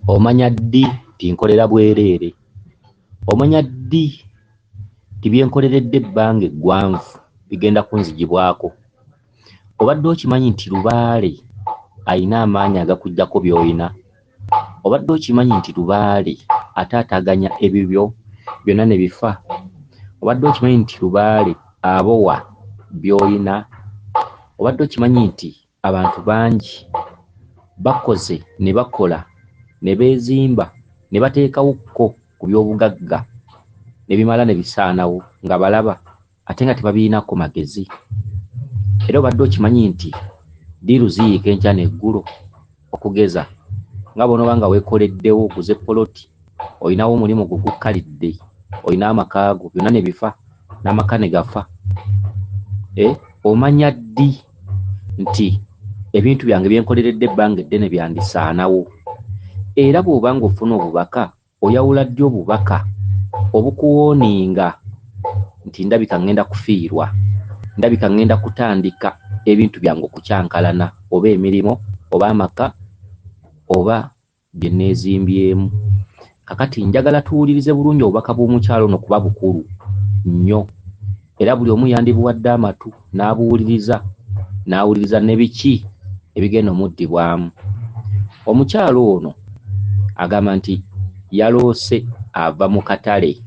Omanya ddi nti nkolera bwereere? Omanya ddi nti bye nkoleredde ebbanga eggwanvu bigenda kunzigibwako? Obadde okimanyi nti lubaale alina amaanyi agakuggyako by'olina? Obadde okimanyi nti lubaale ataataaganya ebibyo byonna ne bifa? Obadde okimanyi nti lubaale abowa by'olina? Obadde okimanyi nti abantu bangi bakoze ne bakola ne beezimba ne bateekawo kko ku by'obugagga ne bimala ne bisaanawo nga balaba ate nga tebabirinako magezi? Era obadde okimanyi nti ddiiru ziyiika enkya n'eggulo? Okugeza nga bw'onooba nga weekoleddewo oguze poloti, olinawo omulimu gwo gukkalidde, olina amaka go byonna ne bifa n'amaka ne gafa. Eh, omanya ddi nti ebintu byange bye nkoleredde ebbanga eddene byandisaanawo? Era bw'oba ng'ofuna obubaka, oyawula ddi obubaka obukuwooninga nti ndabika ŋŋenda kufiirwa, ndabika ŋŋenda kutandika ebintu byange okukyankalana oba emirimu oba amaka oba bye nneezimbyemu. Kakati njagala tuwulirize bulungi obubaka bw'omukyala ono kuba bukulu nnyo era buli omu yandibuwadde amatu n'abuwuliriza n'awuliriza ne biki ebigenda omuddibwamu. Omukyala ono agamba nti yaloose ava mu katale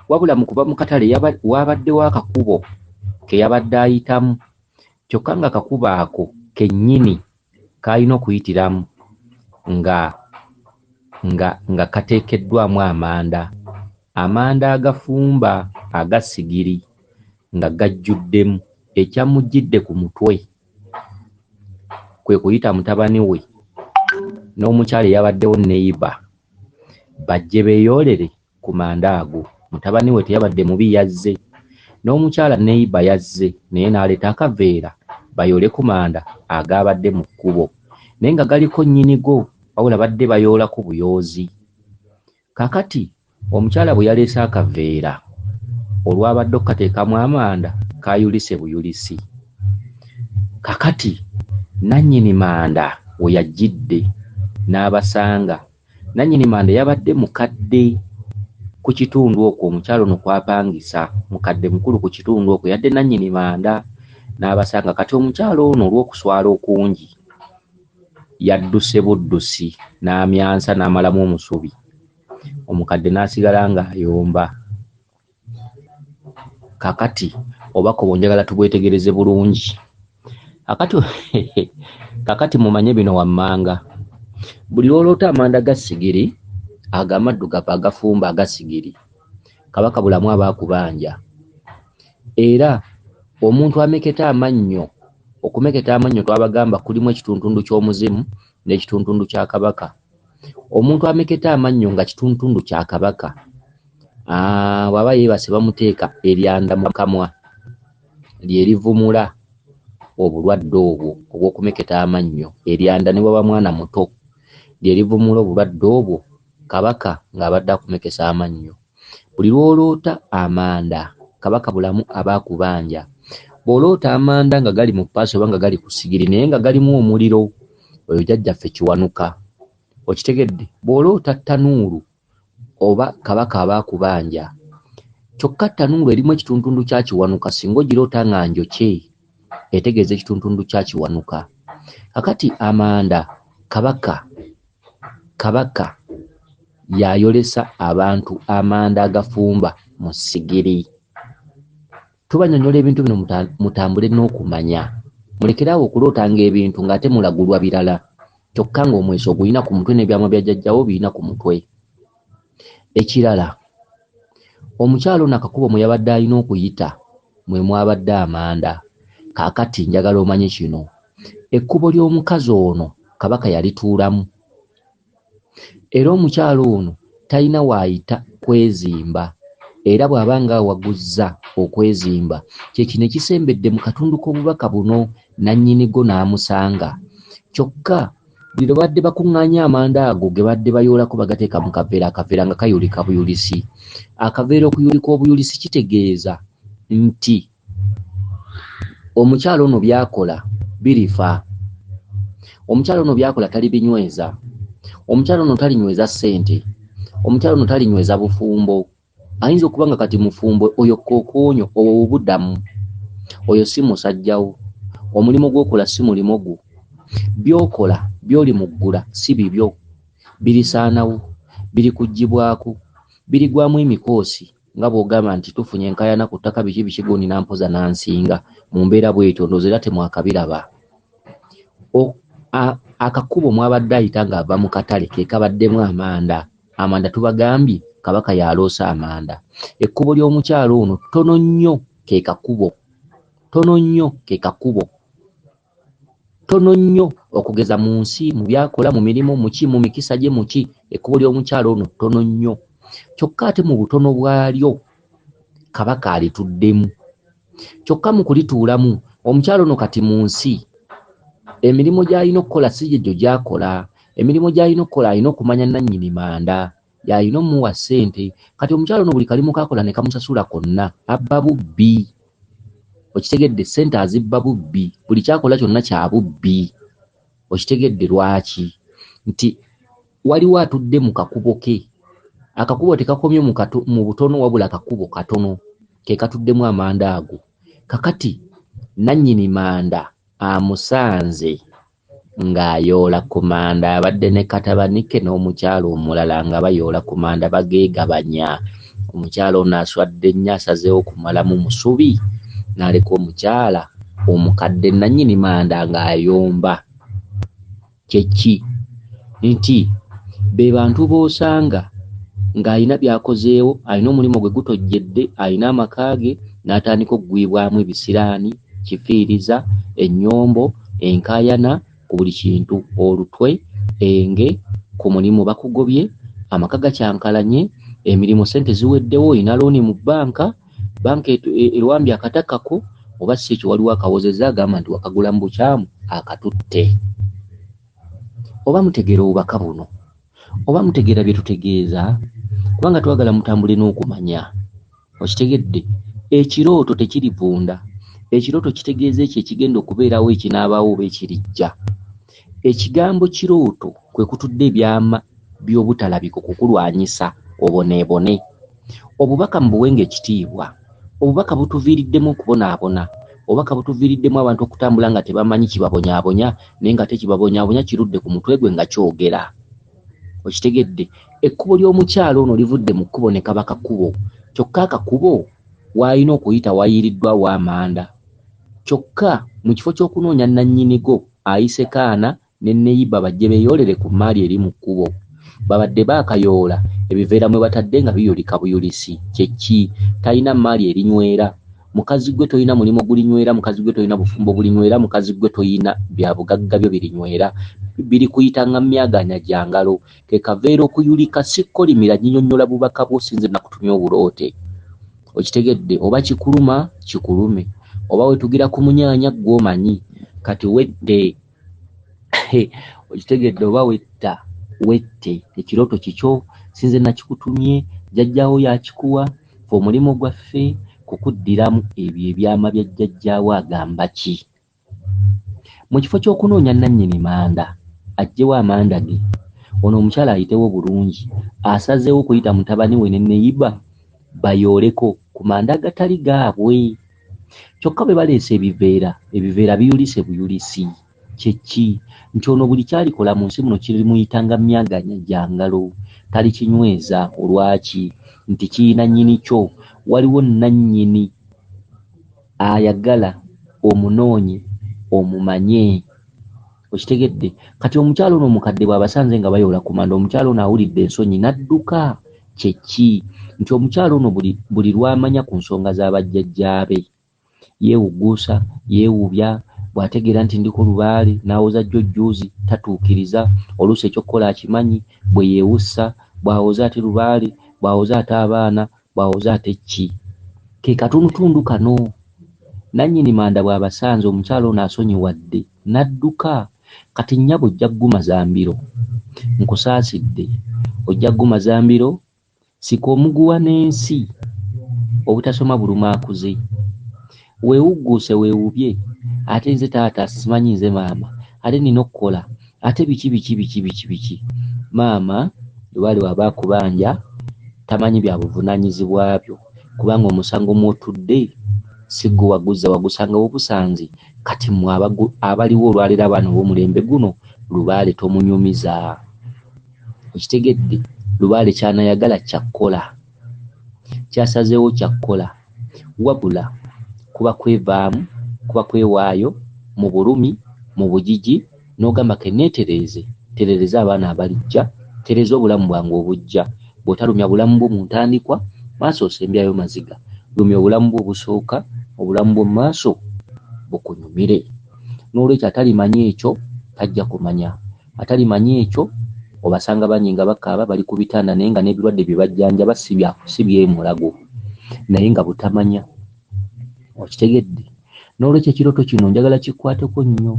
wabula mu kuva mu katale waabaddewo akakubo ke yabadde ayitamu kyokka ng'akakubo ako kennyini k'alina okuyitiramu nga nga nga kateekeddwamu amanda, amanda agafumba aga ssigiri nga gajjuddemu. Ekyamuggyidde ku mutwe kwe kuyita mutabani we n'omukyala eyabaddewo neyiba bajje beeyoolere ku manda ago. Mutabani we teyabadde mubi yazze, n'omukyala neyiba yazze naye n'aleeta akaveera bayoole ku manda agaabadde mu kkubo naye nga galiko nnyinigo wabula badde bayoolako buyoozi. Kaakati omukyala bwe yaleese akaveera olwabadde okukateekamu amanda kaayulise buyulisi. Kaakati nnannyini manda we yajjidde n'abasanga. Nnannyini manda yabadde mukadde ku kitundu okwo omukyala ono kw'apangisa, mukadde mukulu ku kitundu okwo yadde nnannyini manda n'abasanga. Kati omukyala ono olw'okuswala okungi yadduse buddusi n'amyansa n'amalamu omusubi, omukadde n'asigala ng'ayomba. Kaakati obubaka obwo njagala tubwetegereze bulungi. Kaakati kaakati mumanye bino wammanga. Buli lw'oloota amanda ga ssigiri ago amaddugavu agafumba aga ssigiri, Kabaka Bulamu aba akubanja. Era omuntu ameketa amannyo, okumeketa amannyo twabagamba kulimu ekituntundu ky'omuzimu n'ekituntundu kya Kabaka. Omuntu ameketa amannyo nga kituntundu kya Kabaka, bw'aba yeebase bamuteeka eryanda mu kamwa lye livumula obulwadde obwo obw'okumeketa amannyo. Eryanda ne bw'aba mwana muto lye livumula obulwadde obwo Kabaka ng'abadde akumekesa amannyo. Buli lw'oloota amanda Kabaka Bulamu aba akubanja. Bw'oloota amanda nga gali mu ppaasi oba nga gali ku ssigiri naye nga galimu omuliro, oyo jjajjaffe Kiwanuka. Okitegedde? Bw'oloota ttanuulu oba Kabaka aba akubanja. Kyokka ttanuulu erimu ekituntundu kya Kiwanuka singa ogiroota nga njokye etegeeza ekituntundu kya Kiwanuka. Kakati amanda Kabaka Kabaka y'ayolesa abantu amanda agafumba mu ssigiri. Tubanyonyola ebintu bino mutambule n'okumanya. Mulekere awo okulootanga ebintu ng'ate mulagulwa birala kyokka ng'omweso ogulina ku mutwe n'ebyama bya jjajjaawo obirina ku mutwe. Ekirala, omukyala ono akakubo mwe yabadde alina okuyita mwe mwabadde amanda. Kaakati njagala omanye kino, ekkubo ly'omukazi ono Kabaka yalituulamu era omukyala ono talina w'ayita kwezimba era bw'aba ng'awaguzza okwezimba kye kino ekisembedde mu katundu k'obubaka buno nannyinigo n'amusanga. Kyokka buli lwe babadde bakuŋŋaanya amanda ago ge babadde bayoolako bagateeka mu kaveera, akaveera nga kayulika buyulisi. Akaveera okuyulika obuyulisi kitegeeza nti omukyala ono by'akola birifa. Omukyala ono by'akola talibinyweza. Omukyala ono talinyweza ssente, omukyala ono talinyweza bufumbo. Ayinza okuba nga kati mufumbo, oyo kookoonyo, obwo bubudamu, oyo si musajjawo, omulimu gw'okola si mulimu gwo, by'okola by'oli mu ggula si bibyo, birisaanawo, birikuggyibwako, birigwamu emikoosi nga bw'ogamba nti tufunye enkaayana ku ttaka biki biki gundi n'ampoza n'ansinga mu mbeera bw'etyo ndowooza era temwakabiraba. Akakubo mw'abadde ayita ng'ava mu katale ke kabaddemu amanda. Amanda tubagambye Kabaka y'aloosa amanda. Ekkubo ly'omukyala ono ttono nnyo ke kakubo, ttono nnyo ke kakubo, ttono nnyo okugeza mu nsi, mu by'akola, mu mirimu, mu ki, mu mikisa gye, mu ki, ekkubo ly'omukyala ono ttono nnyo. Kyokka ate mu butono bwalyo Kabaka alituddemu. Kyokka mu kulituulamu, omukyala ono kati mu nsi emirimu gy'alina okukola si gyegyo gy'akola. Emirimu gy'alina okukola alina okumanya nnannyini manda, y'alina omuwa ssente. Kati omukyala ono buli kalimu k'akola ne kamusasula konna abba bubbi. Okitegedde? Ssente azibba bubbi. Buli ky'akola kyonna kya bubbi. Okitegedde lwaki? Nti waliwo atudde mu kakubo ke. Akakubo tekakomye mu butono wabula kakubo katono ke katuddemu amanda ago. Kakati nannyini manda amusanze ng'ayoola ku manda, abadde ne katabani ke n'omukyala omulala nga bayoola ku manda bageegabanya. Omukyala ono aswadde nnyo asazeewo kumalamu musubi n'aleka omukyala omukadde nannyini manda ng'ayomba. Kye ki? Nti be bantu b'osanga ng'alina by'akozeewo, alina omulimu gwe gutojjedde, alina amaka ge, n'atandika okugwibwamu ebisiraani, kifiiriza, ennyombo, enkaayana ku buli kintu, olutwe, enge, ku mulimu bakugobye, amaka gakyankalanye, emirimu ssente ziweddewo, olina looni mu bbanka, bbanka ewambye akataka ko, oba si ekyo waliwo akawozezza agamba nti wakagula mu bukyamu akatutte. Oba mutegeera obubaka buno? Oba mutegeera bye tutegeeza? Kubanga twagala mutambule n'okumanya. Okitegedde? Ekirooto tekirivunda. Ekirooto kitegeeza ekyo ekigenda okubeerawo, ekinaabaawo oba ekirijja. Ekigambo kirooto kwe kutudde ebyama by'obutalabika okukulwanyisa oboneebone. Obubaka mubuwenga ekitiibwa. Obubaka butuviiriddemu okubonaabona. Obubaka butuviiriddemu abantu okutambula nga tebamanyi kibabonyaabonya, naye ng'ate ekibabonyaabonya kirudde ku mutwe gwe nga kyogera. Okitegedde? Ekkubo ly'omukyala ono livudde mu kkubo ne kaba kakubo. Kyokka akakubo w'alina okuyita wayiiriddwawo amanda. Kyokka mu kifo ky'okunoonya nnannyinigo ayise kaana ne neyiba bajje beeyoolere ku mmaali eri mu kkubo. Babadde baakayoola ebiveera mwe batadde nga biyulika buyulisi. Kye ki? Talina mmaali erinywera. Mukazi ggwe tolina mulimu gulinywera, mukazi ggwe tolina bufumbo bulinywera, mukazi ggwe tolina bya bugagga byo birinywera. Birikuyitanga myagaanya gya ngalo. Ke kaveera okuyulika si kukolimira nyinyonnyola bubaka bwo si nze nakutumye obuloote. Okitegedde? Oba kikuluma kikulume, oba wetugira ku munyaanya ggwe omanyi. Kati wette. Okitegedde? Oba wetta wette. Ekirooto kikyo si nze nakikutumye, jjajjaawo y'akikuwa. Ffe omulimu gwaffe kukuddiramu ebyo ebyama bya jjajjaawo agamba ki. Mu kifo ky'okunoonya nnannyini manda aggyewo amanda ge, ono omukyala ayitewo bulungi, asazeewo okuyita mutabani we ne neyiba bayooleko ku manda agatali gaabwe. Kyokka bwe baleese ebiveera, ebiveera biyulise buyulisi. Kye ki? Nti ono buli ky'alikola mu nsi muno kirimuyitanga myagaanya gya ngalo, talikinyweza. Olwaki? Nti kirina nnyini kyo. Waliwo nnannyini ayagala omunoonye omumanye. Okitegedde? Kati omukyala ono omukadde bw'abasanze nga bayoola ku manda, omukyala ono awulidde ensonyi n'adduka. Kye ki? Nti omukyala ono buli, buli lw'amanya ku nsonga za bajjajjaabe, yeewugguusa, yeewubya, bw'ategeera nti ndiko lubaale n'awoza jjo jjuuzi tatuukiriza, oluusi eky'okukola akimanyi, bwe yeewussa, bw'awoza ate lubaale, bw'awoza ate abaana, bw'awoza ate ki. Ke katundutundu kano. Nannyini manda bw'abasanze omukyala ono asonyiwadde n'adduka. Kati nnyabo ojja kugumaza mbiro. Nkusaasidde. Ojja kugumaza mbiro, sika omuguwa n'ensi. Obutasoma buluma akuze. Weewugguuse weewubye, ate nze taata simanyi nze maama, ate nina okukola, ate biki biki biki biki biki. Maama lubaale waba akubanja tamanyi bya buvunaanyizibwa byo, kubanga omusango mw'otudde si ggwe waguzza, wagusangawo busanzi. Kati mmwe abaliwo olwaleero abaana b'omulembe guno, lubaale tomunyumiza. Okitegedde? Lubaale ky'anaayagala kyakkola, ky'asazeewo kyakkola, wabula kuba kwevaamu, kuba kwewaayo mu bulumi, mu bugigi, n'ogamba ke neetereeze, ntereereze abaana abalijja, ntereeze obulamu bwange obujja. Bw'otalumya bulamu bwo mu ntandikwa, maaso osembyayo maziga. Lumya obulamu bwo obusooka, obulamu bw'omu maaso bukunyumire. N'olwekyo atalimanya ekyo tajja kumanya. Atalimanya ekyo obasanga bangi nga bakaaba bali ku bitanda naye nga n'ebirwadde bye bajjanjaba si by'emulago, naye nga butamanya. Okitegedde? N'olwekyo ekirooto kino njagala kikwateko nnyo.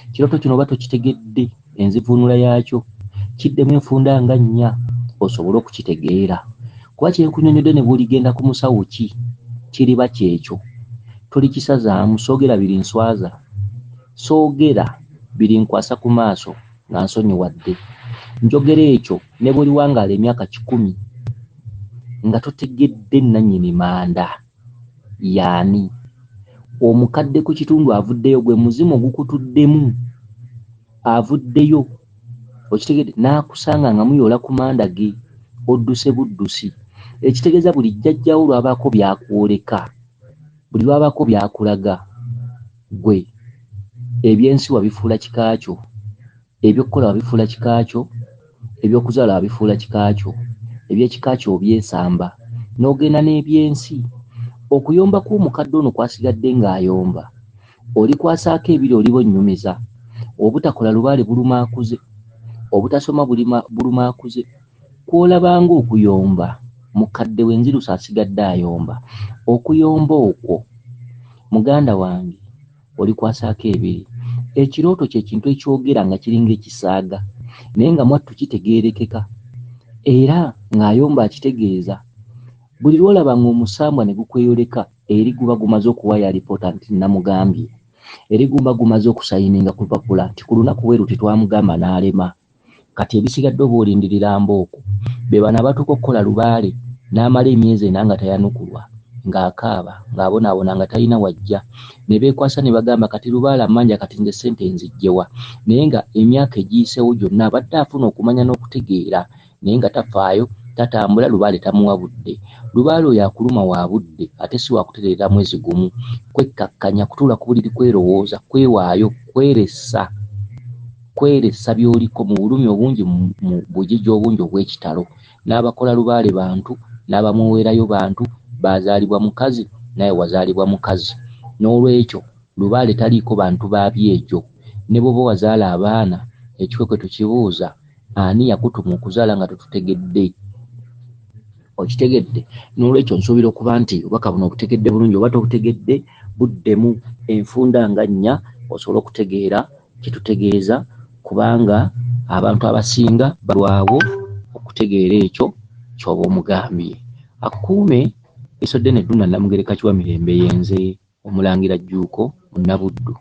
Ekirooto kino oba tokitegedde enzivuunula yaakyo, kiddemu enfunda nga nnya osobole okukitegeera. Kuba kye nkunnyonnyodde ne bw'oligenda ku musawo ki, kiriba kyekyo. Tolikisazaamu, soogera birinswaza, soogera birinkwasa ku maaso nga nsonyiwadde. Njogera ekyo ne bw'oliwangaala emyaka 100 nga totegedde nnannyini manda y'ani. Omukadde ku kitundu avuddeyo, gwe muzimu ogukutuddemu avuddeyo, okitegedde, n'akusanga nga muyoola ku manda ge, odduse buddusi. Ekitegeeza buli jjajjaawo lw'abaako by'akwoleka, buli lw'abaako by'akulaga, ggwe ebyensi wabifuula kika kyo, ebyokukola wabifuula kika kyo, ebyokuzaala wabifuula kika kyo, ebyekika kyo obyesamba, n'ogenda n'ebyensi. Okuyomba kw'omukadde ono kwasigadde ng'ayomba, olikwasaako ebiri oliba onnyumiza. Obutakola lubaale buluma akuze, obutasoma buluma akuze. Kw'olabanga okuyomba, mukadde w'enziruso asigadde ayomba. Okuyomba okwo muganda wange olikwasaako ebiri. Ekirooto kye kintu ekyogera nga kiringa ekisaaga, naye nga mwattu kitegeerekeka, era ng'ayomba akitegeeza. Buli lw'olaba ng'omusambwa ne gukweyoleka, eri guba gumaze okuwaayo alipoota nti namugambye, eri guba gumaze okusayininga ku lupapula nti ku lunaku bwe luti twamugamba n'alema. Kati ebisigadde oba olindirira mbooko. Be bano abatuuka okukola lubaale n'amala emyezi ena nga tayanukulwa, ng'akaaba, ng'abonaabona nga talina wajja. Ne beekwasa ne bagamba kati lubaale ammanja kati nze ssente nziggye wa? Naye nga emyaka egiyiseewo gyonna abadde afuna okumanya n'okutegeera, naye nga tafaayo, tatambula, lubaale tamuwa budde. Lubaale oyo akuluma wa budde ate si wa kutereera mwezi gumu. Kwekkakkanya, kutuula ku buliri kwerowooza, kwewaayo, kweresa, kweresa by'oliko mu bulumi obungi, mu bugigi obungi obw'ekitalo. N'abakola lubaale bantu, n'abamuweerayo bantu, baazaalibwa mukazi, naye wazaalibwa mukazi. N'olwekyo lubaale taliiko bantu ba byejo. Ne bw'oba wazaala abaana, ekikwekwe tukibuuza, ani yakutuma okuzaala nga totutegedde? Okitegedde? N'olwekyo nsuubira okuba nti obubaka buno obutegedde bulungi, oba tobutegedde buddemu enfunda nga nnya osobole okutegeera kye tutegeeza, kubanga abantu abasinga balwawo okutegeera ekyo ky'oba omugambye. Akukuume Liisoddene Ddunda Namugereka Kiwa Mirembe yenze Omulangira Jjuuko Munnabuddu.